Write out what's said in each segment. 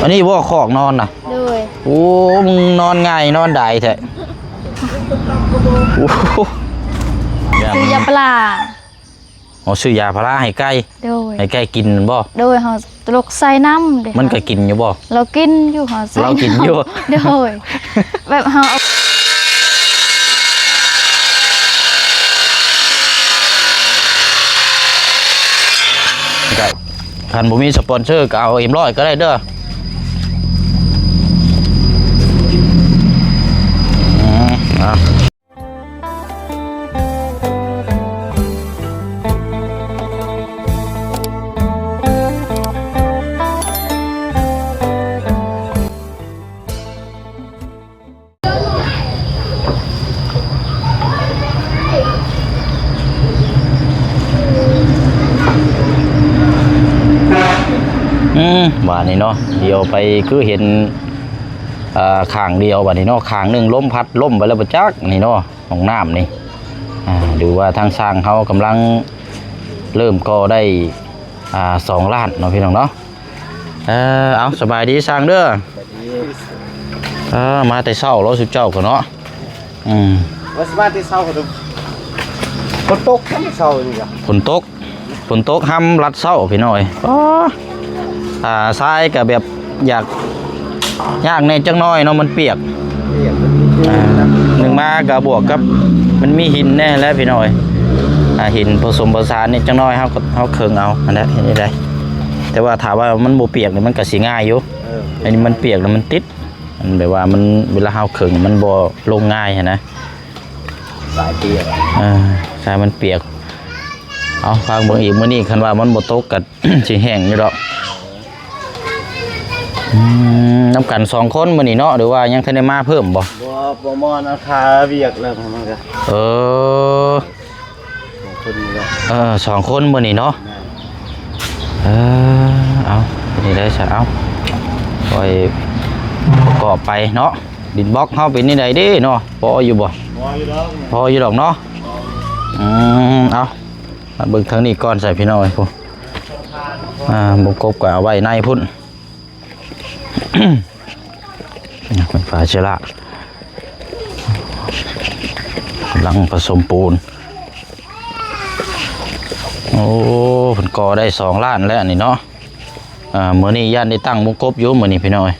ອັນນີ້ບໍ່ຄອກນອນນະ? ໂດຍ. ໂອ້ ມຶງນອນງ່າຍນອນດາຍແທ້. ໂອ້ ຊື້ຢາປາລາ. ອໍ ຊື້ຢາພາລາໃຫ້ໄກ່. ໂດຍ. ໃຫ້ໄກ່ກິນແມ່ນບໍ່? ໂດຍ. ເຮົາ ຕະຫຼົກໃສ່ນ້ຳເດ້. ມັນກໍກິນຢູ່ບໍ່? ລາວກິນຢູ່ ເຮົາໃສ່ ລາວກິນຢູ່. ໂດຍ. ແບບເຮົາ ກໍ ຄັນບໍ່ມີສະປອນເຊີກໍເອົາເອັມຮ້ອຍກໍໄດ້ເດີ. ອືມ ເອົາ. ອືມ ບາດນີ້ເນາະ ດຽວໄປຄືເຫັນ ເອີ ຂ້າງດຽວບາດນີ້ເນາະ ຂ້າງໜຶ່ງລົມພັດລົ້ມໄປແລ້ວບໍ່ຈັກນີ້ເນາະ. ຫ້ອງນ້ຳນີ້ ອ່າ ຫຼືວ່າທາງຊ່າງເຮົາກຳລັງເລີ່ມກໍ່ໄດ້ ອ່າ ສອງລ້ານເນາະ ພີ່ນ້ອງເນາະ. ເອີ ເອົາ ສະບາຍດີຊ່າງເດີ. ເອີ ມາແຕ່ເຊົ້າແລ້ວຊຸມເຈົ້າກໍເນາະ. ອືມ ວ່າຊິມາແຕ່ເຊົ້າກໍ ຝົນຕົກແຕ່ເຊົ້ານີ້ກະ ຝົນຕົກ. ຝົນຕົກຮຳລັດເຊົ້າພີ່ນ້ອງເອີຍ. ອໍ ອ່າ ຊາຍກໍແບບຢາກຍາກແດ່ຈັກໜ້ອຍເນາະ ມັນປຽກ. ປຽກ ອ່າ ໜຶ່ງມາກໍບວກກັບມັນມີຫີນແດ່ແຫຼະພີ່ນ້ອງເອີຍ. ອ່າ ຫີນປະສົມປະສານນິດຈັກໜ້ອຍ ເຮົາກໍ ເຮົາເຄິ່ງເອົາຫັ້ນແຫຼະ ເຮັດໄດ້. ແຕ່ວ່າຖ້າວ່າມັນບໍ່ປຽກນີ້ ມັນກໍຊິງ່າຍຢູ່. ເອີ ອັນນີ້ມັນປຽກແລ້ວມັນຕິດ ມັນແບບວ່າມັນ ເວລາເຮົາເຄິ່ງມັນບໍ່ລົງງ່າຍຫັ້ນນະ. ສາຍປຽກ ເອີ ສາຍມັນປຽກ. ເອົາ ຟັງເບິ່ງອີກ ມື້ນີ້ຄັນວ່າມັນບໍ່ຕົກກໍຊິແຫ້ງຢູ່ດອກ. ອືມ ນຳກັນສອງຄົນມື້ນີ້ເນາະ ຫຼືວ່າຍັງທັນໄດ້ມາເພີ່ມບໍ່? ບໍ່ ບໍ່ມອນ ຄາວຽກແລ້ວມັນກໍ ເອີ ສອງຄົນນີ້ແຫຼະ. ເອີ ສອງຄົນມື້ນີ້ເນາະ. ແມ່ນ. ເອີ ເອົາ ນີ້ໄດ້ຊະ ເອົາ ຄ່ອຍປະກອບໄປເນາະ. ດິນບລັອກເຮົາເປັນແນວໃດເດ້ເນາະ ພໍຢູ່ບໍ່? ພໍຢູ່ດອກ ພໍຢູ່ດອກເນາະ. ອືມ ເອົາ ມາເບິ່ງທາງນີ້ກ່ອນຊະພີ່ນ້ອງເອີຍ. ພຸ້ນ ອ່າ ບົງກົບກໍເອົາໄວ້ໃນພຸ້ນ. ເປັນຝາເຊລາ ກຳລັງປະສົມປູນ. ໂອ້ ເພິ່ນກໍ່ໄດ້ສອງລ້ານແລ້ວນີ້ເນາະ. ອ່າ ມື້ນີ້ຢ້ານໄດ້ຕັ້ງວົງກົບຢູ່ມື້ນີ້ພີ່ນ້ອງເອີຍ.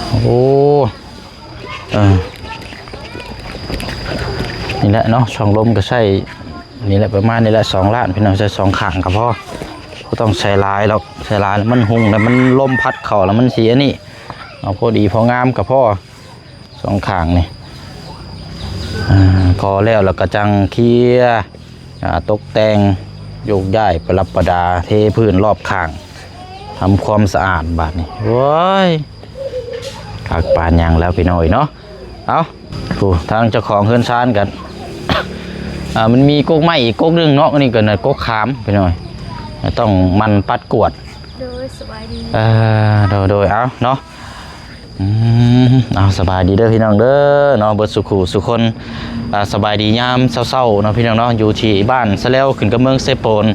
ໂອ້ ເອີ ນີ້ແຫຼະເນາະ ຊ່ອງລົມກໍໃຊ້ ນີ້ແຫຼະ ປະມານນີ້ແຫຼະ ສອງລ້ານພີ່ນ້ອງ. ໃສ່ສອງຂ້າງກໍພໍ ບໍ່ຕ້ອງໃສ່ຫຼາຍດອກ ໃສ່ຫຼາຍແລ້ວມັນຮຸ່ງ ແລ້ວມັນລົມພັດເຂົ້າ ແລ້ວມັນຊິອັນນີ້. ເອົາພໍດີພໍງາມກໍພໍ ສອງຂ້າງນີ້. ອ່າ ກໍແລ້ວ ແລ້ວກໍຈັ່ງເຄຍ ອ່າ ຕົກແຕ່ງ ໂຍກຍ້າຍປະດັບປະດາ ເທພື້ນລອບຂ້າງ ທຳຄວາມສະອາດບາດນີ້. ໂອ້ຍ ຄັກປານຫຍັງແລ້ວພີ່ນ້ອງເອີຍເນາະ. ເອົາ ຜູ້ ທາງເຈົ້າຂອງເຮືອນຊານກັນ ອ່າ ມັນມີກົກໄມ້ອີກກົກໜຶ່ງເນາະ. ອັນນີ້ກໍນະ ກົກຂາມພີ່ນ້ອງເອີຍ ຕ້ອງໝັ່ນປັດກວາດ. ໂດຍ ສະບາຍດີ. ເອີ ໂດຍ ໂດຍ ເອົາເນາະ. ອືມ ເອົາ ສະບາຍດີເດີພີ່ນ້ອງເດີເນາະ ເບິດສູ່ຄູ່ສູ່ຄົນ. ອ່າ ສະບາຍດີຍາມເຊົ້າໆເນາະ ພີ່ນ້ອງເນາະ. ຢູ່ທີ່ບ້ານສະແລວ ຂຶ້ນກັບເມືອງເຊໂປນ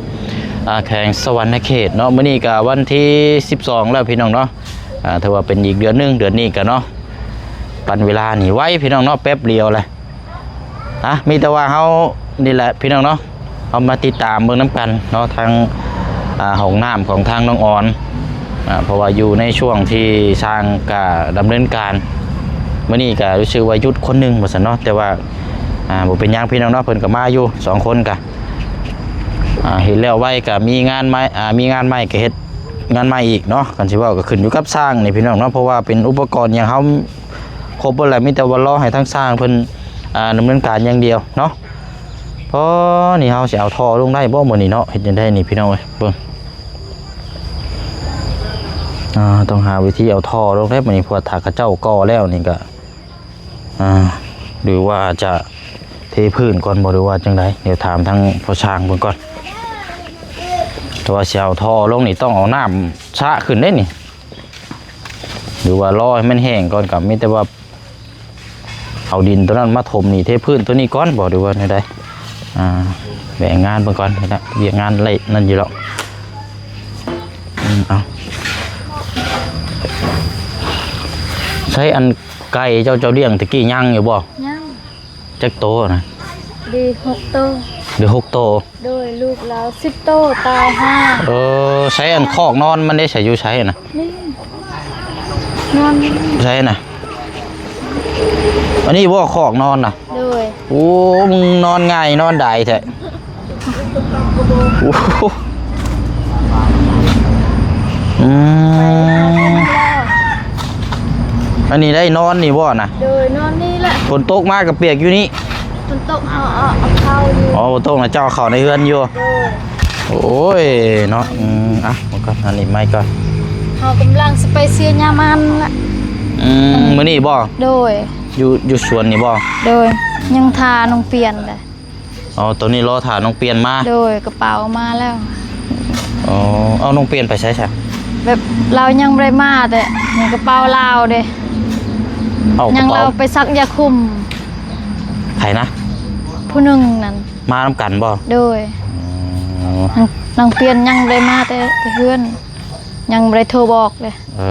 ອ່າ ແຂວງສະຫວັນນະເຂດເນາະ. ມື້ນີ້ກະວັນທີສິບສອງແລ້ວ ພີ່ນ້ອງເນາະ. ອ່າ ຖືວ່າເປັນອີກເດືອນໜຶ່ງ ເດືອນນີ້ກະເນາະ ປັນເວລານີ້ໄວ ພີ່ນ້ອງເນາະ ແປັບດຽວແຫຼະ. ອ່ະ ມີແຕ່ວ່າເຮົານີ້ແຫຼະ ພີ່ນ້ອງເນາະ ເຮົາມາຕິດຕາມເບິ່ງນຳກັນເນາະ ທາງ ອ່າ ຫ້ອງນ້ຳຂອງທາງນ້ອງອອນ. ອ່າ ເພາະວ່າຢູ່ໃນຊ່ວງທີ່ຊ່າງກະດຳເນີນການ ມື້ນີ້ກະຮູ້ສຶກວ່າຢຸດຄົນໜຶ່ງວ່າຊັ້ນເນາະ. ແຕ່ວ່າ ອ່າ ບໍ່ເປັນຫຍັງ ພີ່ນ້ອງເນາະ ເພິ່ນກະມາຢູ່ສອງຄົນກະ ອ່າ ເຮັດແລ້ວໄວກະມີງານໃໝ່ ອ່າ ມີງານໃໝ່ກະເຮັດງານໃໝ່ອີກເນາະ. ຄັນຊິເວົ້າກະຂຶ້ນຢູ່ກັບຊ່າງນີ້ ພີ່ນ້ອງເນາະ ເພາະວ່າເປັນອຸປະກອນຫຍັງເຮົາ ຄົບເບິດແລ້ວ ມີແຕ່ວ່າລໍໃຫ້ທາງຊ່າງເພິ່ນ ອ່າ ດຳເນີນການຢ່າງດຽວເນາະ. ພໍນີ້ເຮົາຊິເອົາທໍ່ລົງໄດ້ບໍ່ມື້ນີ້ເນາະ? ເຮັດຈັ່ງໃດນີ້ພີ່ນ້ອງເອີຍ ເບິ່ງ ອ່າ ຕ້ອງຫາວິທີເອົາທໍ່ລົງໄດ້ມື້ນີ້ ເພາະວ່າຖ້າເຂົາເຈົ້າກໍ່ແລ້ວນີ້ກະ ອ່າ ຫຼືວ່າຈະເທພື້ນກ່ອນບໍ່ ຫຼືວ່າຈັ່ງໃດ? ດຽວຖາມທາງພໍ່ຊ່າງເບິ່ງກ່ອນ. ແຕ່ວ່າຊິເອົາທໍ່ລົງນີ້ຕ້ອງເອົານ້ຳສະຂຶ້ນເດ້ນີ້ ຫຼືວ່າລໍໃຫ້ມັນແຫ້ງກ່ອນ ກໍມີແຕ່ວ່າເອົາດິນຕົວນັ້ນມາຖົມນີ້ ເທພື້ນຕົວນີ້ກ່ອນບໍ່ ຫຼືວ່າແນວໃດ? ອ່າ ແບ່ງງານເບິ່ງກ່ອນ ນີ້ລະ ວຽກງານໄລ່ນັ້ນຢູ່ດອກ. ອືມ ເອົາ ໃຊ້ອັນໄກ່ເຈົ້າ ເຈົ້າລ້ຽງແຕ່ກີ້ຍັງຢູ່ບໍ່? ຍັງ. ຈັກໂຕນະ? ໄດ້ຫົກໂຕ. ໄດ້ຫົກໂຕ. ໂດຍ ລູກລາວສິບໂຕ ຕາຍຫ້າ. ເອີ ໃຊ້ອັນຄອກນອນມັນເດ້ ໃຊ້ຢູ່ໃສນະ? ນີ້ ນອນໃສນະ? ອັນນີ້ບໍ່ຄອກນອນນະ? ໂດຍ. ໂອ້ ມຶງນອນງ່າຍນອນດາຍແທ້. ໂອ້ ອືມ ອັນນີ້ໄດ້ນອນນີ້ບໍ່ນະ? ໂດຍ ນອນນີ້ແຫຼະ. ຝົນຕົກມາກໍປຽກຢູ່ນີ້? ຝົນຕົກເຮົາເອົາ ເອົາເຂົ້າຢູ່. ອໍ ຝົນຕົກນະເຈົ້າເຂົ້າໃນເຮືອນຢູ່? ໂດຍ. ໂອ້ຍເນາະ ອືມ ອ່ະ ມາກ່ອນ ອັນນີ້ໄມ້ກ່ອນ. ເຮົາກຳລັງຊິໄປເຊຍຍາມັນລະ. ອືມ ມື້ນີ້ບໍ່? ໂດຍ. ຢູ່ ຢູ່ສວນນີ້ບໍ່? ໂດຍ. ຍັງຖ້ານ້ອງປ່ຽນເດ້. ອໍ ຕອນນີ້ລໍຖ້ານ້ອງປ່ຽນມາ? ໂດຍ ກະເປົາມາແລ້ວ. ອໍ ເອົາ ນ້ອງປ່ຽນໄປໃສຊະ? ແບບລາວຍັງບໍ່ໄດ້ມາ ແຕ່ມີກະເປົາລາວເດ້. ເອົາ ຍັງ ກະເປົາ ລາວໄປສັກຢາຄຸມ. ໃຜນະ? ຜູ້ໜຶ່ງນັ້ນ. ມານຳກັນບໍ່? ໂດຍ. ອໍ ນ້ອງ ນ້ອງປ່ຽນຍັງບໍ່ໄດ້ມາແຕ່ ແຕ່ເຮືອນ ຍັງບໍ່ໄດ້ໂທບອກເດ້. ເອີ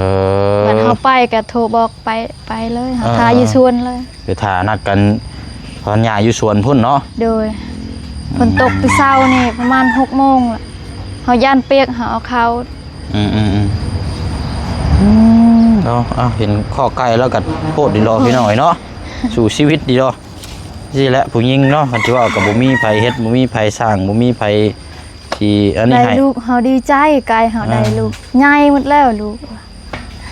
ບາດເຮົາໄປກະໂທບອກ ໄປ ໄປເລີຍ ເຮົາ ເອີ ຖ້າຢູ່ສວນເລີຍ. ໄປຖ້ານັດກັນ ພອນຍາຢູ່ສວນພຸ້ນເນາະ? ໂດຍ. ອືມ ຝົນຕົກແຕ່ເຊົ້ານີ້ປະມານຫົກໂມງລະ ເຮົາຢ້ານປຽກ ເຮົາເອົາເຂົ້າ. ອືມ ອືມ ອືມ ອືມ ເນາະ. ເອົາ ເຫັນຄອກໄກ່ແລ້ວກໍໂພດດີດອກ ໂອ້ຍ ພີ່ນ້ອງເອີຍເນາະ. ສູ້ຊີວິດດີດອກ. ຊີ້ແຫຼະຜູ້ຍິງເນາະ ຄັນຊິເວົ້າກໍບໍ່ມີໃຜເຮັດ ບໍ່ມີໃຜສ້າງ ບໍ່ມີໃຜທີ່ອັນນີ້ໃຫ້. ໄດ້ລູກເຮົາດີໃຈ ໄກ່ເຮົາໄດ້ ອ່າ ລູກໃຫຍ່ໝົດແລ້ວລູກ.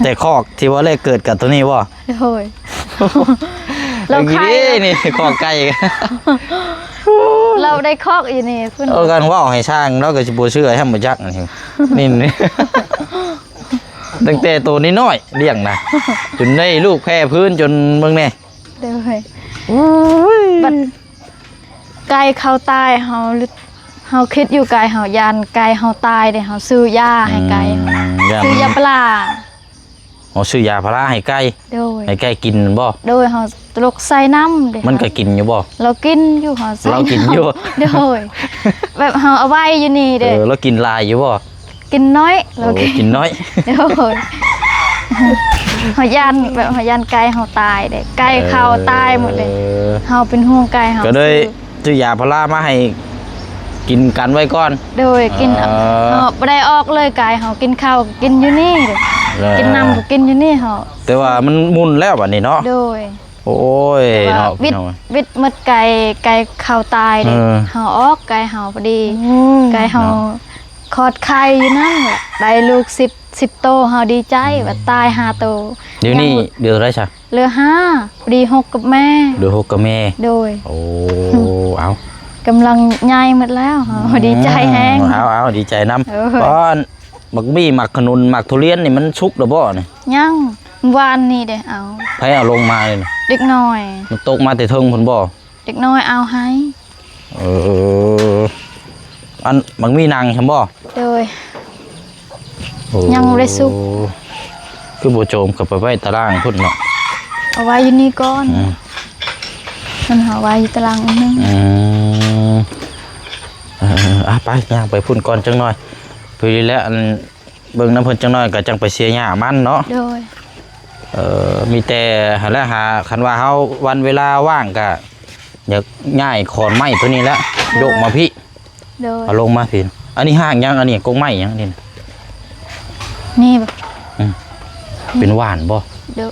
ແຕ່ຄອກທີ່ວ່າແລກເກີດກັບໂຕນີ້ບໍ່? ໂດຍ. ລາວໄຂ່ນີ້ ຄອກໄກ່ ລາວໄດ້ຄອກຢູ່ນີ້ພຸ້ນ. ເອີ ຄັນເວົ້າໃຫ້ຊ່າງ ລາວກໍຊິບໍ່ເຊື່ອ ແຮມບໍ່ຈັກອັນນີ້ ນີ້ ນີ້ ຕັ້ງແຕ່ໂຕນ້ອຍໆລ້ຽງນະ ຈົນໄດ້ລູກແຜ່ພື້ນ ຈົນເບິ່ງແດ່. ໂດຍ. ໂອ້ຍ ບັດໄກ່ເຂົາຕາຍ ເຮົາ ເຮົາຄິດຢູ່ໄກ່ເຮົາ ຢ້ານໄກ່ເຮົາຕາຍເດ້ ເຮົາຊື້ຢາໃຫ້ໄກ່. ອືມ ຊື້ຢາພາລາ. ອໍ ຊື້ຢາພາລາໃຫ້ໄກ່. ໂດຍ. ໃຫ້ໄກ່ກິນແມ່ນບໍ່? ໂດຍ ເຮົາຕົກໃສ່ນ້ຳເດ້. ມັນກໍກິນຢູ່ບໍ່? ລາວກິນຢູ່ ເຮົາໃສ່ ລາວກິນຢູ່. ໂດຍ. ແບບເຮົາເອົາໄວ້ຢູ່ນີ້ເດ້. ເອີ ລາວກິນຫຼາຍຢູ່ບໍ່? ກິນໜ້ອຍ ໂອ້ ລາວກິນ ກິນໜ້ອຍ. ໂດຍ. ເຮົາຢ້ານ ແບບເຮົາຢ້ານໄກ່ເຮົາຕາຍເດ້ ໄກ່ເຂົາຕາຍໝົດເດ້. ເອີ ເຮົາເປັນຫ່ວງໄກ່ເຮົາ ກໍເລີຍຊື້ ຊື້ຢາພາລາມາໃຫ້ກິນກັນໄວ້ກ່ອນ. ໂດຍ. ກິນ ເອີ ເຮົາບໍ່ໄດ້ອອກເລີຍ ໄກ່ເຮົາກິນເຂົ້າກໍກິນຢູ່ນີ້ເດ້. ເອີ ກິນນ້ຳກໍກິນຢູ່ນີ້ເຮົາ. ແຕ່ວ່າມັນໝຸ່ນແລ້ວບັດນີ້ເນາະ. ໂດຍ. ໂອ້ຍ ແຕ່ວ່າ ເນາະ ພີ່ນ້ອງ ວິດໝົດໄກ່ ໄກ່ເຂົາຕາຍເດ້. ເອີ ເຮົາອອກໄກ່ເຮົາພໍດີ ອືມ ໄກ່ເຮົາ ເນາະ ຄອດໄຂ່ຢູ່ນັ້ນ ໄດ້ລູກສິບ ສິບໂຕ ເຮົາດີໃຈ ອືມ ວ່າຕາຍຫ້າໂຕ. ດຽວນີ້ ຍັງ ເຫຼືອເທົ່າໃດຊະ? ເຫຼືອຫ້າ ພໍດີຫົກກັບແມ່ ເຫຼືອຫົກກັບແມ່. ໂດຍ. ໂອ້ ເອົາ ກຳລັງໃຫຍ່ໝົດແລ້ວ ເຮົາ ອືມ ດີໃຈແຮງ. ເອົາ ເອົາ ດີໃຈນຳ. ເອີ ປ້ອນ ໝາກໝີ່ ໝາກຂະໜຸນ ໝາກທຸລຽນນີ້ມັນສຸກແລ້ວບໍ່ນີ້? ຍັງ ວານນີ້ເດ້ເອົາ. ໃຜເອົາລົງມານີ້? ເດັກນ້ອຍ. ມັນຕົກມາແຕ່ເທິງພຸ້ນບໍ່? ເດັກນ້ອຍເອົາໃຫ້. ເອີ ອັນໝາກໝີ່ນັ່ງຊັ້ນບໍ່? ໂດຍ. ໂອ້ ຍັງບໍ່ໄດ້ສຸກ. ຄືບໍ່ໂຈມເຂົ້າໄປໄວ້ຕາລ່າງພຸ້ນເນາະ? ເອົາໄວ້ຢູ່ນີ້ກ່ອນ. ອືມ ມັນເອົາໄວ້ຢູ່ຕາລ່າງອັນໜຶ່ງ. ອືມ ເອີ ອ່ະ ໄປ ຍ່າງໄປພຸ້ນກ່ອນຈັກໜ່ອຍ. ພໍດີແລ້ວ ອັນ ເບິ່ງນຳເພິ່ນຈັກໜ່ອຍ ກໍຈັ່ງໄປເຊຍຫຍ້າມັນເນາະ. ໂດຍ. ເອີ ມີແຕ່ຫັ້ນແຫຼະ ຫາ ຄັນວ່າເຮົາວັນເວລາວ່າງ ກໍຢາກຍ້າຍຂອນໄມ້ໂຕນີ້ແຫຼະ ໂດຍ ຍົກມາພີ້. ໂດຍ. ເອົາລົງມາພີ້. ອັນນີ້ຮາກຫຍັງ? ອັນນີ້ກົກໄມ້ຫຍັງອັນນີ້? ນີ້ບໍ່? ອືມ ເປັນຫວ່ານບໍ່? ໂດຍ.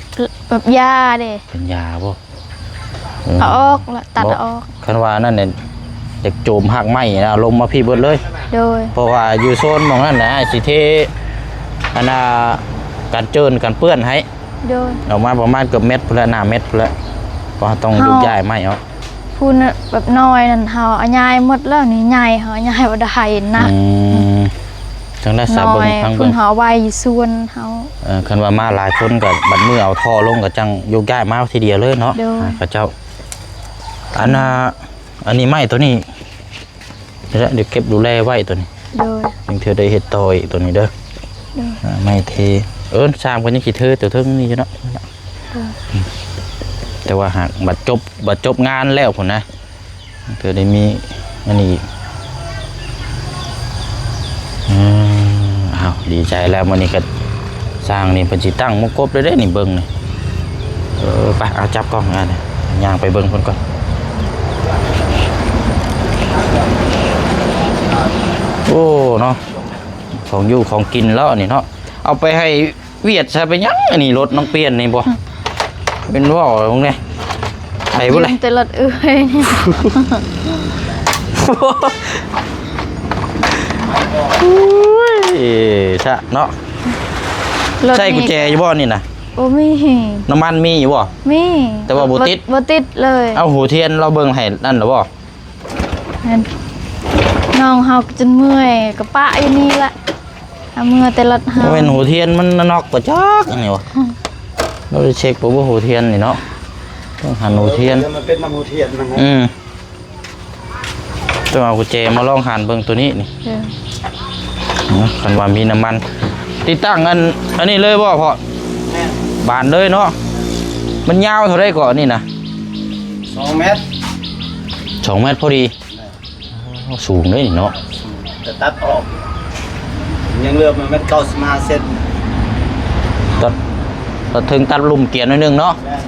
ແບບຢາເດ້. ເປັນຢາບໍ່? ເອີ ເອົາອອກລະ ຕັດເອົາອອກ. ຄັນວ່ານັ້ນນີ້ ຢາກໂຈມຮາກໄມ້ນະ ເອົາລົງມາພີ້ເບິດເລີຍ. ໂດຍ. ເພາະວ່າຢູ່ໂຊນໝ່ອງນັ້ນນະ ອ້າຍຊິເທ ອັນນ່າ ກັນເຈີນກັນເປື້ອນໃຫ້. ໂດຍ. ອອກມາປະມານເກືອບແມັດພຸ້ນແຫຼະ ໜ້າແມັດພຸ້ນແຫຼະ ເພາະເຮົາຕ້ອງ ເຮົາ ຍົກຍ້າຍໄມ້ອອກ. ພຸ້ນນະ ແບບນ້ອຍນັ້ນ ເຮົາເອົາຍ້າຍໝົດແລ້ວ ນີ້ໃຫຍ່ ເຮົາຍ້າຍບໍ່ໄດ້ ໜັກ. ອືມ ຈັ່ງໃດຊະ ເບິ່ງທາງເບິ່ງ ເຮົາໄວ້ຢູ່ສວນເຮົາ. ເອີ ຄັນວ່າມາຫຼາຍຄົນກໍບັດມື້ເອົາທໍ່ລົງກໍຈັ່ງຍົກຍ້າຍມາທີດຽວເລີຍເນາະ. ໂດຍ. ຫາເຂົາເຈົ້າ ອັນນ່າ ອັນນີ້ໄມ້ໂຕນີ້ ດຽວເກັບດູແລໄວ້ໂຕນີ້. ໂດຍ. ຍັງເທື່ອໄດ້ເຮັດຕໍ່ອີກໂຕນີ້ເດີ. ໂດຍ. ອ່າ ໄມ້ເທ ເອີ ຊ່າງເພິ່ນຍັງຊິເທີໂຕເທິງນີ້ຢູ່ເນາະ. ໂດຍ. ແຕ່ວ່າຫາກບັດຈົບ ບັດຈົບງານແລ້ວພຸ້ນນະ ເພື່ອໄດ້ມີອັນນີ້ອີກ. ອືມ ອ້າວ ດີໃຈແລ້ວ ມື້ນີ້ກໍ ຊ່າງນີ້ເພິ່ນຊິຕັ້ງມົງກົບເລີຍເດ້ນີ້ ເບິ່ງນີ້. ເອີ ໄປ ເອົາ ຈັບກ້ອງ ອ່າ ຍ່າງໄປເບິ່ງເພິ່ນກ່ອນ. ໂອ້ ເນາະ ຂອງຢູ່ຂອງກິນແລ້ວນີ້ເນາະ ເອົາໄປໃຫ້ ວຽດໃສ່ໄປຫຍັງ ອັນນີ້ລົດນ້ອງປ່ຽນນີ້ບໍ່ ເປັນເວົ້າເບິ່ງແດ່ ໄປບໍ່ແຫຼະ ຢືມແຕ່ລົດເອື້ອຍ ໂອ້ຍ ຊະເນາະ ລົດ ໃຊ້ກຸນແຈຢູ່ບໍ່ນີ້ນະ? ບໍ່ມີ ນ້ຳມັນມີຢູ່ບໍ່? ມີ ແຕ່ວ່າບໍ່ຕິດ ບໍ່ ບໍ່ຕິດເລີຍ ເອົາ ຫົວທຽນລາວເບິ່ງໃຫ້ນັ້ນລະບໍ່? ແມ່ນ ນ້ອງເຮົາກໍຈົນເມື່ອຍ ກໍປະຢູ່ນີ້ລະ ເອົາເມືອແຕ່ລົດເຮົາ ບໍ່ແມ່ນຫົວທຽນມັນນອກບໍ່ຈັກອັນນີ້ຫວາ ອືມ ລາວໄດ້ເຊັກບໍ່ ຫົວທຽນນີ້ເນາະ ຕ້ອງຫັນຫົວທຽນ ມັນເປັນນຳຫົວທຽນມັນນະ ອືມ ຕ້ອງເອົາກຸນແຈມາລອງຫັນເບິ່ງໂຕນີ້ນີ້ ເອີ ຄັນວ່າມີນ້ຳມັນ ຕິດຕັ້ງອັນ ອັນນີ້ເລີຍບໍ່ພໍ່? ແມ່ນ ບານເລີຍເນາະ ມັນຍາວເທົ່າໃດເກາະອັນນີ້ນະ? ສອງແມັດ ສອງແມັດພໍດີ ແມ່ນ ໂອ້ ສູງເດ້ນີ້ເນາະ ແຕ່ຕັດອອກ ຍັງເຫຼືອປະມານເກົ້າສິບຫ້າເຊັນ ຕັດ ຕັດເທິງຕັດລຸ່ມກຽນໜ້ອຍໜຶ່ງເນາະ ແມ່ນ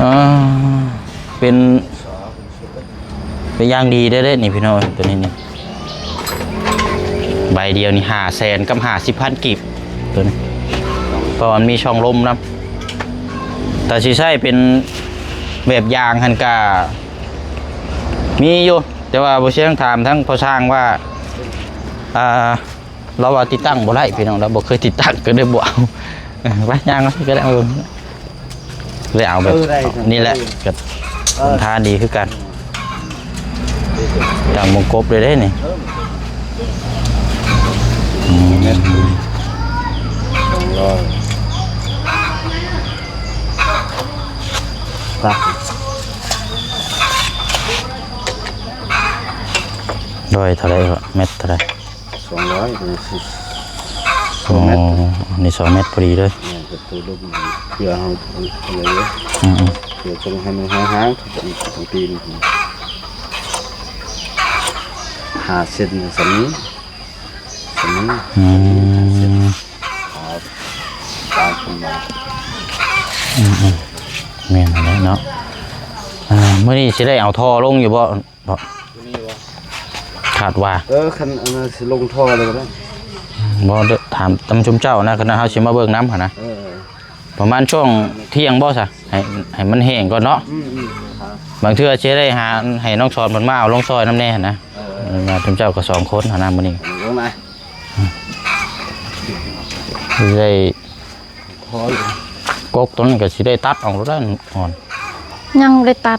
ອ່າ ເປັນ ເປັນຢ່າງດີເດ້ນີ້ພີ່ນ້ອງ ໂຕນີ້ນີ້ ໃບດຽວນີ້ຫ້າແສນກັບຫ້າສິບພັນກີບ ໂຕນີ້ ເພາະມັນມີຊ່ອງລົມນຳ ຖ້າຊິໃຊ້ເປັນແບບຢາງຫັ້ນກະມີຢູ່ ແຕ່ວ່າບໍ່ຊຽງຖາມທາງພໍ່ຊ່າງວ່າ ອ່າ ລາວວ່າຕິດຕັ້ງບໍ່ໄດ້ພີ່ນ້ອງ ລາວບໍ່ເຄີຍຕິດຕັ້ງ ກໍເລີຍບໍ່ເອົາ ໄປຍ່າງເອົາກໍໄດ້ ເອົາ ໄດ້ເອົາແບບ ເອີ ໄດ້ ນີ້ແຫຼະ ກໍ ເອີ ທ່າດີຄືກັນ ຕັ້ງມົງກົບເລີຍເດ້ນີ້ ເອີ ອືມ ສອງຮ້ອຍ ໄປ ຮ້ອຍເທົ່າໃດວະ ແມັດເທົ່າໃດ? ສອງຮ້ອຍ ໂອ້ ສອງແມັດ ອໍ ອັນນີ້ສອງແມັດພໍດີເລີຍ ແມ່ນ ປະຕູລົມ ເພື່ອເຮົາ ເພື່ອເຮົາເລີຍ ອືມໆ ເພື່ອຈະໃຫ້ມັນຫ່າງໆ ທັງປີນ ຫ້າເຊັນ ສ່ຳນີ້ ສ່ຳນີ້ ອືມ ຫ້າເຊັນ ຄັບ ຕາມຂຶ້ນມາ ອືມໆ ແມ່ນແລ້ວເນາະ ອ່າ ມື້ນີ້ຊິໄດ້ເອົາທໍ່ລົງຢູ່ບໍ່? ເນາະ ຄາດວ່າ ເອີ ຄັນອັນນັ້ນຊິລົງທໍ່ເລີຍກໍໄດ້ ບໍ່ ຖາມນຳຊຸມເຈົ້ານະ ຄັນເຮົາຊິມາເບິ່ງນຳຫັ້ນນະ ເອີ ປະມານຊ່ວງທ່ຽງບໍ່ຊະ ໃຫ້ ໃຫ້ມັນແຫ້ງກ່ອນເນາະ ອືມໆ ບາງເທື່ອຊິໄດ້ຫາໃຫ້ນ້ອງສອນເພິ່ນມາເອົາລົງຊ່ອຍນຳແດ່ຫັ້ນນະ ເອີ ມາຊຸມເຈົ້າກໍສອງຄົນຫັ້ນນະມື້ນີ້ ລົງນະ ຊິໄດ້ ພໍຢູ່ ກົກຕົວນັ້ນກໍຊິໄດ້ຕັດອອກແລ້ວ ອ່ອນ ຍັງບໍ່ໄດ້ຕັດ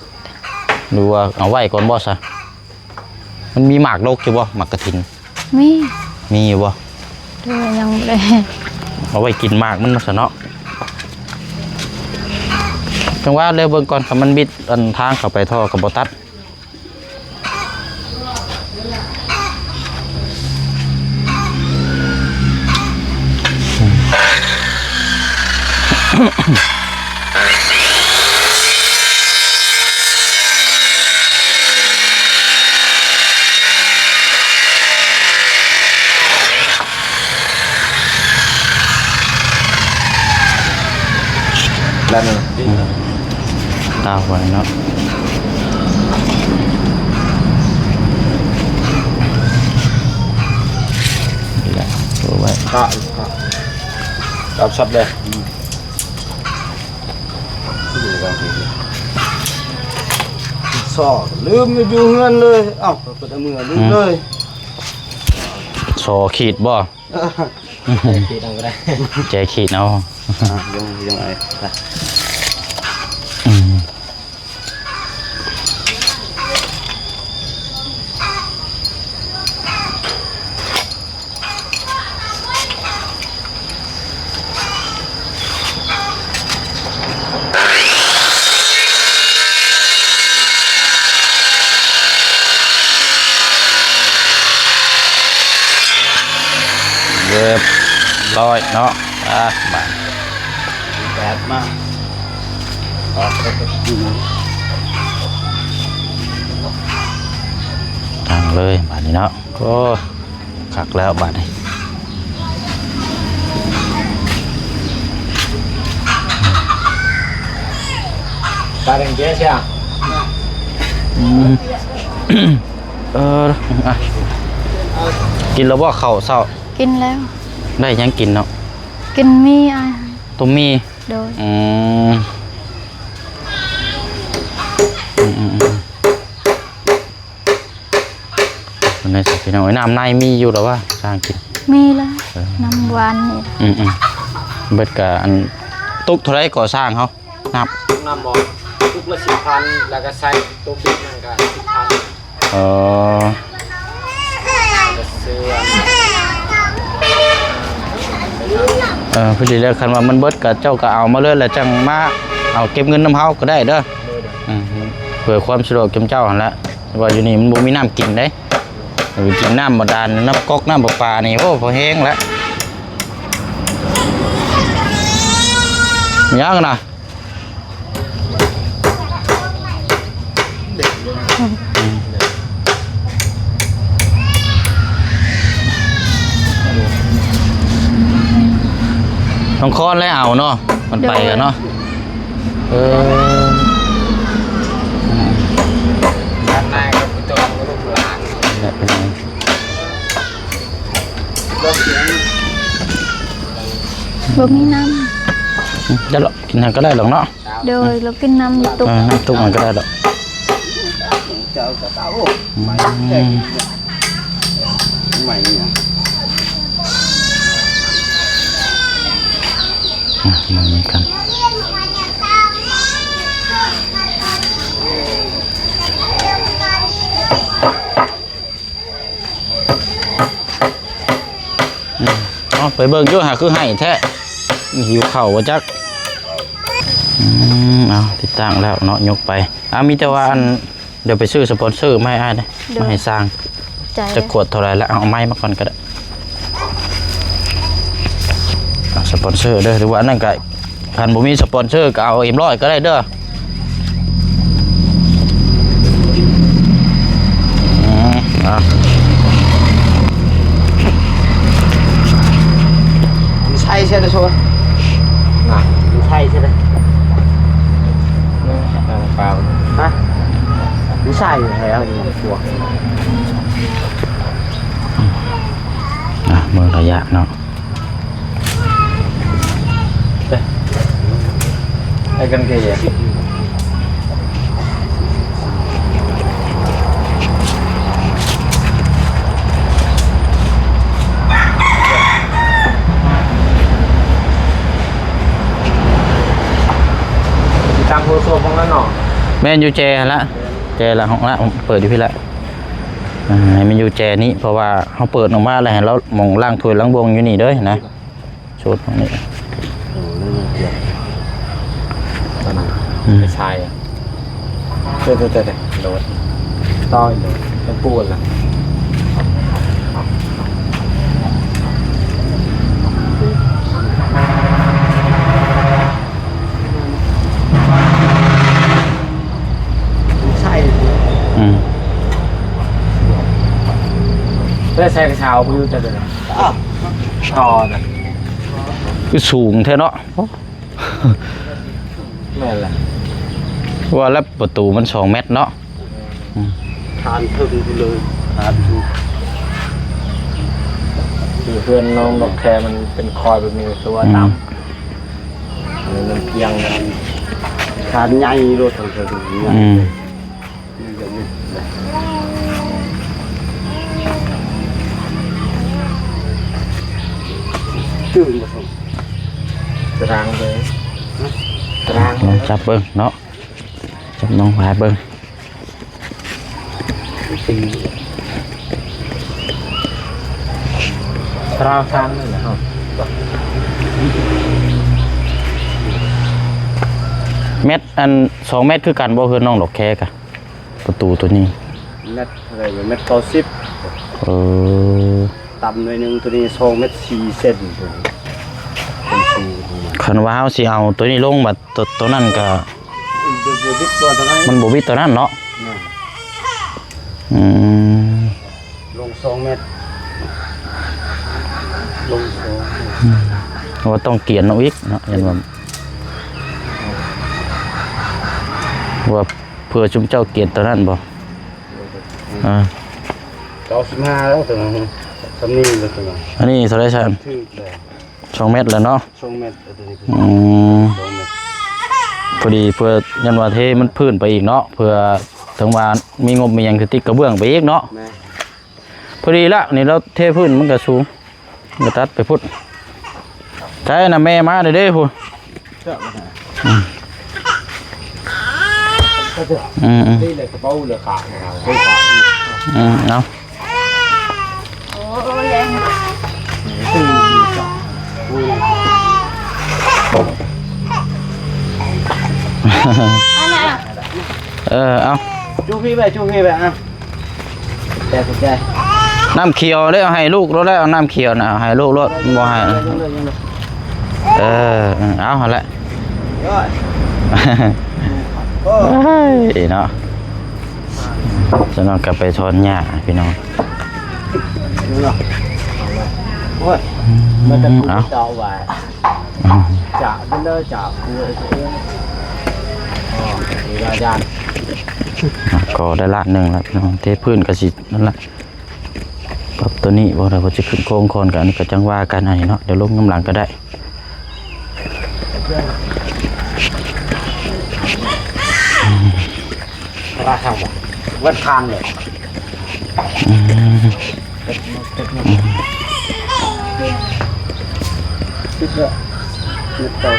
ຫຼືວ່າເອົາໄວ້ກ່ອນບໍ່ຊະ? ມັນມີໝາກດົກຢູ່ບໍ່? ໝາກກະຖິນ ມີ ມີຢູ່ບໍ່? ໂດຍ ຍັງບໍ່ໄດ້ ເອົາໄວ້ກິນໝາກມັນຊະເນາະ ຈັ່ງວ່າແລ້ວເບິ່ງກ່ອນ ຄັນມັນບິດອັນທາງເຂົ້າໄປທໍ່ກໍບໍ່ຕັດ. ຕາໄວ້ເນາະ ນີ້ແຫຼະ ເອົາໄວ້ ກະ ກະ ຈັບຊັດເລີຍ ຊໍລືມຢູ່ເຮືອນເລີຍ ເອົ້າ ເພິ່ນເອົາເມືອລືມເລີຍ ຊໍຂີດບໍ່? ເອີ ແຈຂີດເອົາກໍໄດ້ ແຈຂີດເອົາ ອ່ະ ຍັງ ຍັງໄອ ໄປ ອືມ ຮຽບຮ້ອຍເນາະ ອ່າ ບາດ ແປດມາ ຕັ້ງເລີຍບາດນີ້ເນາະ ໂອ້ ຄັກແລ້ວບາດນີ້ Bareng biasa. ອືມ ເອີ ອ່ະ ກິນແລ້ວບໍ່ເຂົ້າເຊົ້າ? ກິນແລ້ວ. ໄດ້ຫຍັງກິນເນາະ? ກິນໝີ່ອ້າຍ. ຕົ້ມໝີ່? ໂດຍ. ອືມ ອືມໆໆ. ອັນນີ້ຊິ ພີ່ນ້ອງເອີຍ ນ້ຳໃນມີຢູ່ແລ້ວຫວາ? ຊ່າງກິນ ມີແລ້ວ. ເອີ ນ້ຳຫວານນີ້. ອືມໆ ເບິດກະ ອັນ ຕຸກເທົ່າໃດກໍ່ສ້າງເຮົາ? ນັບ ນ້ຳບໍ່ ຕຸກລະສິບພັນ ແລ້ວກະໃສ່ໂຕປິດນັ້ນກະສິບພັນ. ເອີ ແລ້ວກະຊື້ອັນ ເອີ ພໍດີແລ້ວ ຄັນວ່າມັນເບິດກະ ເຈົ້າກະເອົາມາເລີຍ ແລ້ວຈັ່ງມາເອົາເກັບເງິນນຳເຮົາກະໄດ້ເດີ. ໂດຍໆ ອືມ ເພື່ອຄວາມສະດວກແກ່ເຈົ້າຫັ້ນແຫຼະ. ແຕ່ວ່າຢູ່ນີ້ມັນບໍ່ມີນ້ຳກິນເດ້ ໄປກິນນ້ຳບາດານ ນ້ຳກອກ ນ້ຳປະປານີ້ ໂອ້ ພໍແຮງແລ້ວ. ຍັງນະ ນ້ອງຄອນແລ້ວເອົາເນາະ ມັນໄປກັນເນາະ. ໂດຍ. ເອີ ອືມ ດ້ານໃນກໍໄປຕົວະລູກຫຼານ ແບບນີ້ ບໍ່ມີນ້ຳ. ອືມ ຈະເລາະກິນຫຍັງກໍໄດ້ດອກເນາະ. ໂດຍ ລາວກິນນ້ຳຕຸກ ເອີ ນ້ຳຕຸກມັນກໍໄດ້ດອກ. ອືມ ໃໝ່ຫຍັງ ອ່ະ ມານຳກັນ. ອືມ ເອົາໄປເບິ່ງຢູ່ຫາ ຄືໄຫ້ແທ້ ຫິວເຂົ້າບໍ່ຈັກ. ອືມ ເອົາ ຕິດຕັ້ງແລ້ວເນາະ ຍົກໄປ. ອ່າ ມີແຕ່ວ່າ ອັນ ດຽວໄປຊື້ສະປອນເຊີມາໃຫ້ອ້າຍເດີ້ ໂດຍ ມາໃຫ້ຊ່າງ. ໃຈ ຈັກຂວດເທົ່າໃດລະ? ເອົາ ເອົາໄມ້ມາກ່ອນກໍໄດ້. ສະປອນເຊີເດີ້ ຫຼືວ່າອັນນັ້ນກໍ ຄັນບໍ່ມີສະປອນເຊີກໍເອົາເອັມຮ້ອຍກໍໄດ້ເດີ້. ອືມ ອ່ະ ໃສ່ເສຍເດີ້ໂຊນະ ໃສ່ເສຍເດີ້ ຮະ ໃສ່ໃຫ້ເອົາພວກ ອ່ະ ເບິ່ງໄລຍະເນາະ. ໄປກັນເກຍ ຕັ້ງໂທລະສັບຫ້ອງນັ້ນເນາະ. ແມ່ນ ຢູ່ແຈຫັ້ນລະ ແຈລະຫ້ອງລະ ເປີດຢູ່ພີ້ລະ. ອ່າ ໃຫ້ມັນຢູ່ແຈນີ້ ເພາະວ່າເຮົາເປີດອອກມາແລ້ວ ໃຫ້ລາວໝ່ອງລ້າງຖ້ວຍລ້າງບ່ວງຢູ່ນີ້ເດີ້ນະ. ໂຊດຫ້ອງນີ້ ໂອ້ ເລື່ອງເກືອ ຕອນນັ້ນ ອືມ ໄປຊາຍ ເຕະໆໆ ໂດດ ຕໍ່ໂດດ ໄປປູນລະ. ອືມ ແລ້ວໃສ່ກະເຊົາບໍ່ຮູ້ຈັກເລີຍ ອໍ ຕໍ່ນະ ຄືສູງແທ້ເນາະ. ແມ່ນແຫຼະ ວ່າແລ້ວປະຕູມັນສອງແມັດເນາະ. ອືມ ຄານເທິງພຸ້ນເລີຍ ຄານ ຄືເຮືອນນ້ອງນກແຄມັນເປັນຄອຍແບບນີ້ ຄືວ່າ ອືມ ຕ່ຳ ອັນນີ້ມັນພຽງ ຄານໃຫຍ່ໂລດ ຄານເທິງ ອືມ ນີ້ແບບນີ້ ຕາລາງເລີຍ ຕາລາງ ລອງຈັບເບິ່ງເນາະ ຈັບນ້ອງພາຍເບິ່ງ ຕາລາງທາງນີ້ນະ ແມັດ ອັນ ສອງແມັດຄືກັນບໍ່ ເຮືອນນ້ອງດອກແຄກະ? ປະຕູໂຕນີ້ ແມັດເທົ່າໃດ? ແມັດເກົ້າສິບ. ເອີ ຕ່ຳໜ້ອຍໜຶ່ງ ໂຕນີ້ສອງແມັດສີ່ເຊັນ ໂຕນີ້ ຄວາມສູງຂອງມັນ. ຄັນວ່າເຮົາຊິເອົາໂຕນີ້ລົງ ບັດໂຕ ໂຕນັ້ນກະ ມັນບໍ່ບິດໂຕນັ້ນເນາະ. ອືມ ລົງສອງແມັດ ລົງສອງ ອືມ ເພາະວ່າຕ້ອງກຽນເອົາອີກເນາະ ຢ້ານວ່າ ອືມ ວ່າເພື່ອຊຸມເຈົ້າກຽນຕອນນັ້ນບໍ່? ອ່າ ເກົ້າສິບຫ້າແລ້ວຕົວນັ້ນ ສ່ຳນີ້ແລ້ວຕົວນັ້ນ. ອັນນີ້ເທົ່າໃດຊັ້ນ? ຖືກແລ້ວ ສອງແມັດແລ້ວເນາະ ສອງແມັດ ເອົາຕົວນີ້ ອືມ ສອງແມັດ. ພໍດີເພື່ອ ຢ້ານວ່າເທມັນພື້ນໄປອີກເນາະ ເພື່ອເຖິງວ່າມີງົບມີຫຍັງຊິຕິດກະເບື້ອງໄປອີກເນາະ. ແມ່ນ ພໍດີລະ ນີ້ລາວເທພື້ນມັນກະສູງ ກະຕັດໄປພຸ້ນ. ໃຊ່ນະ ແມ່ມາເດ້ພຸ້ນ. ອືມ ອືມ ອືມ ນີ້ແຫຼະກະເປົາເຫຼືອຂາດ ອືມ ເອົາ ໂອ້ຍ ອັນນັ້ນ ເອີ ເອົາ ຈູພີ້ໄວ້ ຈູພີ້ໄວ້ ອ່ະ ແຕ່ ແຕ່ ນ້ຳຂຽວເດ້ ເອົາໃຫ້ລູກໂລດແລ້ວ ນ້ຳຂຽວນະ ເອົາໃຫ້ລູກໂລດ ບໍ່ໃຫ້ ເອີ ເອົາຫັ້ນແຫຼະ ໂອ້ຍ ໂອ້ຍ ເນາະ ສະນ້ອຍກະໄປຖອນຫຍ້າພີ່ນ້ອງ ໂອ້ຍ ມັນຈະ ເອົາ ເຈົ້າວ່າ ຈະເດີ ຈະ ໂອ້ຍ ໂອ້ຍ ກໍໄດ້ລ້ານໜຶ່ງແລ້ວພີ່ນ້ອງ ເທພື້ນກະຊິນັ້ນລະ ປັບໂຕນີ້ບໍ່ໄດ້ ວ່າຊິຂຶ້ນໂຄງກ່ອນ ກະອັນນີ້ກະຈັ່ງວ່າກັນ ອັນນີ້ເນາະ ດຽວລົງນຳຫຼັງກະໄດ້. ວ່າທາງບໍ່ ວັດທາງເລີຍ ອືມ ຕິດແລ້ວ ຕິດຕໍ່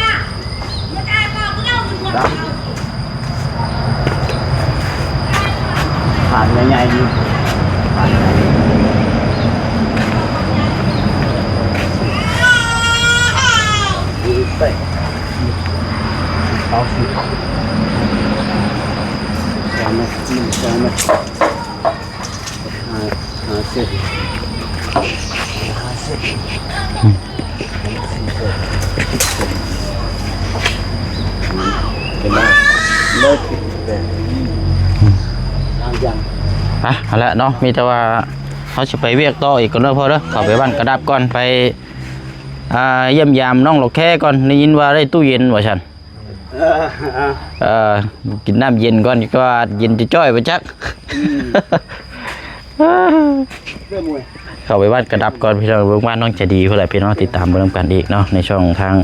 ຖານໃຫຍ່ໆ ຢູ່ ຖານໃຫຍ່ ໄປ ເອົາ ສອງແມັດ ສອງແມັດ ຫ້າ ຫ້າເຊັນ ຫ້າເຊັນ ອືມ ເປັນໄດ້ ເລີຍ ອືມ ອ່ະ ຫັ້ນແຫຼະເນາະ ມີແຕ່ວ່າເຮົາຊິໄປວຽກຕໍ່ອີກກ່ອນເດີພໍ່ເດີ ເຂົ້າໄປບ້ານກະດັບກ່ອນ ໄປ ອ່າ ຢ້ຽມຢາມນ້ອງຫຼອກແຄກ່ອນ ໄດ້ຍິນວ່າໄດ້ຕູ້ເຢັນວ່າຊັ້ນ ເອີ ເອີ ກິນນ້ຳເຢັນກ່ອນ ກໍວ່າເຢັນຈ່ອຍໆ ບໍ່ຈັກ ອືມ ເຂົ້າໄປບ້ານກະດັບກ່ອນພີ່ນ້ອງ ເບິ່ງບ້ານນ້ອງໃຈດີພຸ້ນແຫຼະພີ່ນ້ອງ ຕິດຕາມເບິ່ງນຳກັນອີກເນາະ ໃນຊ່ອງທາງ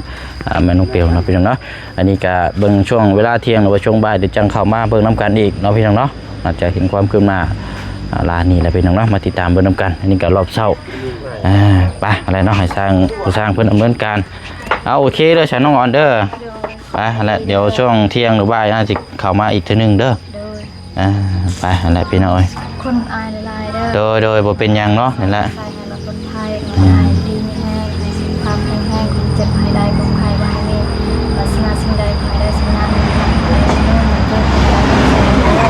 ອ່າ ແມ່ນ້ອງເປວເນາະພີ່ນ້ອງເນາະ. ອັນນີ້ກະເບິ່ງຊ່ວງເວລາທ່ຽງ ຫຼືວ່າຊ່ວງບ່າຍ ດຽວຈັ່ງເຂົ້າມາເບິ່ງນຳກັນອີກເນາະພີ່ນ້ອງເນາະ ອາດຈະເຫັນຄວາມຄືບໜ້າ ອ່າ ຫຼາຍນີ້ແຫຼະພີ່ນ້ອງເນາະ ມາຕິດຕາມເບິ່ງນຳກັນ. ອັນນີ້ກະຮອບເຊົ້າ ອ່າ ໄປ ອັນນັ້ນເນາະ ໃຫ້ຊ່າງ ຜູ້ຊ່າງເພິ່ນດຳເນີນການ. ເອົາ ໂອເຄເດີ ຊັ້ນນ້ອງອອນເດີ ໄປ ຫັ້ນແຫຼະ ດຽວຊ່ວງທ່ຽງ ຫຼື ບ່າຍ ອາດຊິເຂົ້າມາອີກເທື່ອໜຶ່ງເດີ. ໂດຍ ອ່າ ໄປ ຫັ້ນແຫຼະພີ່ນ້ອງເອີຍ ຂອບຄຸນອ້າຍຫຼາຍໆເດີ. ໂດຍ ໂດຍ ບໍ່ເປັນຫຍັງເນາະ ນີ້ແຫຼະ ໃຫ້ລາວປົດໄພ ໃຫ້ ອືມ ອ້າຍດີມີແຮງ ສຸຂະພາບແຂງແຮງ ຄວາມເຈັບໃຫ້ໄດ້ ຄວາມໄຂ້ບໍ່ໃຫ້ມີ ປາດສະໜາສິ່ງໃດ ຂໍໃຫ້ໄດ້ສິ່ງນັ້ນ ໃຫ້ໄດ້ເງິນ ໃຫ້ເກີດເປັນການເປັນແສນເດີ.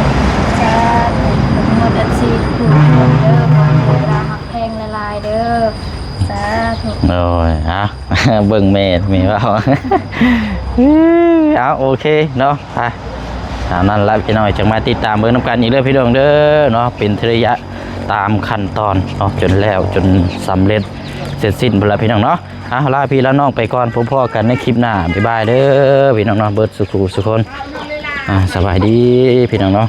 ສາທຸ ໝົດ ເອັຟຊີ ທຸກຄົນເດີ ຂໍໃຫ້ເວລາຮັກແພງຫຼາຍໆເດີ. ສາທຸ ໂດຍ ເອົາ ເບິ່ງແມ່ ແມ່ເວົ້າ ເອົາ ໂອເຄເນາະ ໄປ ຕາມນັ້ນລະພີ່ນ້ອງ ຈັ່ງມາຕິດຕາມເບິ່ງນຳກັນອີກເດີພີ່ນ້ອງເດີເນາະ ເປັນເທື່ອໄລຍະຕາມຂັ້ນຕອນເນາະ ຈົນແລ້ວ ຈົນສຳເລັດເສັດສິ້ນພຸ້ນລະພີ່ນ້ອງເນາະ. ເອົາ ລາພີ່ລານ້ອງໄປກ່ອນ ພົບພໍ້ກັນໃນຄລິບໜ້າ ບາຍບາຍເດີພີ່ນ້ອງເນາະ ເບິດສູ່ຜູ້ສູ່ຄົນ ອ່າ ສະບາຍດີພີ່ນ້ອງເນາະ.